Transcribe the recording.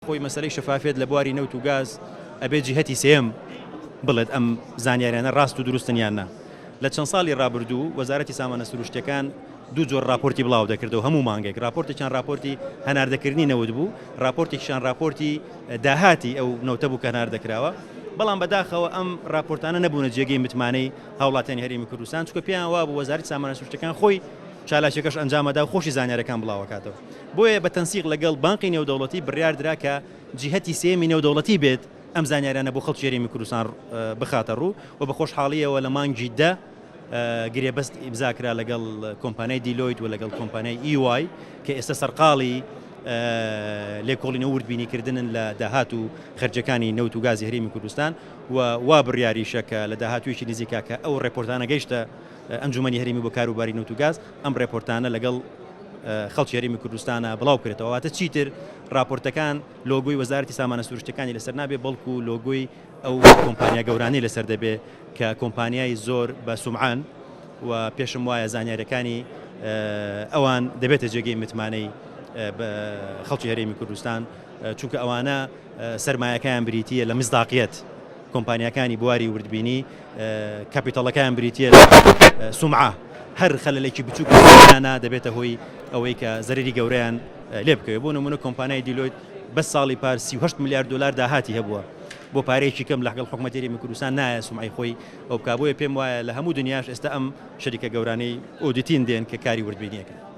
خۆی مەسەلەی شەفافیەت لە بواری نەوت و گاز ئەبێ جیهەتی سێیەم بڵێت ئەم زانیاریانە ڕاست و دروستن یان نا. لە چەند ساڵی ڕابردوو وەزارەتی سامانە سروشتیەکان دوو جۆر ڕاپۆرتی بڵاو دەکردەوە هەموو مانگێک، ڕاپۆرتێکیان ڕاپۆرتی هەناردەکردنی نەوت بوو، ڕاپۆرتێکیشان ڕاپۆرتی داهاتی ئەو نەوتە بوو کە هەناردەکراوە، بەڵام بەداخەوە ئەم ڕاپۆرتانە نەبوونە جێگەی متمانەی هاوڵاتیانی هەرێمی کوردستان، چونکە پێیان وابوو وەزارەتی سامانە سروشتیەکان خۆی چالاکیەکەش ئەنجامەدا و خۆشی زانیاریەکان بڵاوەکاتەوە. بۆیە بە تەنسیق لەگەڵ بانقی نێودەوڵەتی بڕیار درا کە جیهەتی سێیەمی نێودەوڵەتی بێت ئەم زانیاریانە بۆ خەڵکی هەرێمی کوردستان بخاتە ڕوو و بە خۆشحاڵییەوە لە مانگی دە گرێبەست ئیمزا کرا لەگەڵ کۆمپانیای دیلۆیت و لەگەڵ کۆمپانیای ئی وای کە ئێستا سەرقاڵی لێکۆڵینەوە وردبینیکردنن لە داهات و خەرجەکانی نەوت و گازی هەرێمی کوردستان و وا بڕیاریشە کە لە داهاتوویەکی نزیکا کە ئەو ڕێپۆرتانە گەیشتە ئەنجومەنی هەرێمی بۆ کاروباری نەوت و گاز ئەم ڕێپۆرتانە لەگەڵ خەڵکی هەرێمی کوردستانە بڵاو بکرێتەوە واتە چیتر ڕاپۆرتەکان لۆگۆی وەزارەتی سامانە سروشتەکانی لەسەر نابێ بەڵکو لۆگۆی ئەو کۆمپانیا گەورانەی لەسەر دەبێ کە کۆمپانیای زۆر بە سومعان و پێشم وایە زانیاریەکانی ئەوان دەبێتە جێگەی متمانەی خەڵکی هەرێمی کوردستان چونکە ئەوانە سەرمایەکەیان بریتییە لە مزداقیەت، کۆمپانیاکانی بواری وردبینی کەپیتەڵەکەیان بریتییە لە سومعە، هەر خەلەلێکی بچووک لەیانا دەبێتە هۆی ئەوەی کە زەرەری گەورەیان لێ بکەوێت، بۆ نموونە کۆمپانیای دیلۆیت بەس ساڵی پار 38 ملیار دۆلار داهاتی هەبووە، بۆ پارەیەکی کەم لەگەڵ حکومەتی هەرێمی کوردستان نایە سومعەی خۆی ئەو بکا، بۆیە پێم وایە لە هەموو دنیاش ئێستا ئەم شەریکە گەورانەی auditing دێن کە کاری وردبینی ئەکەن.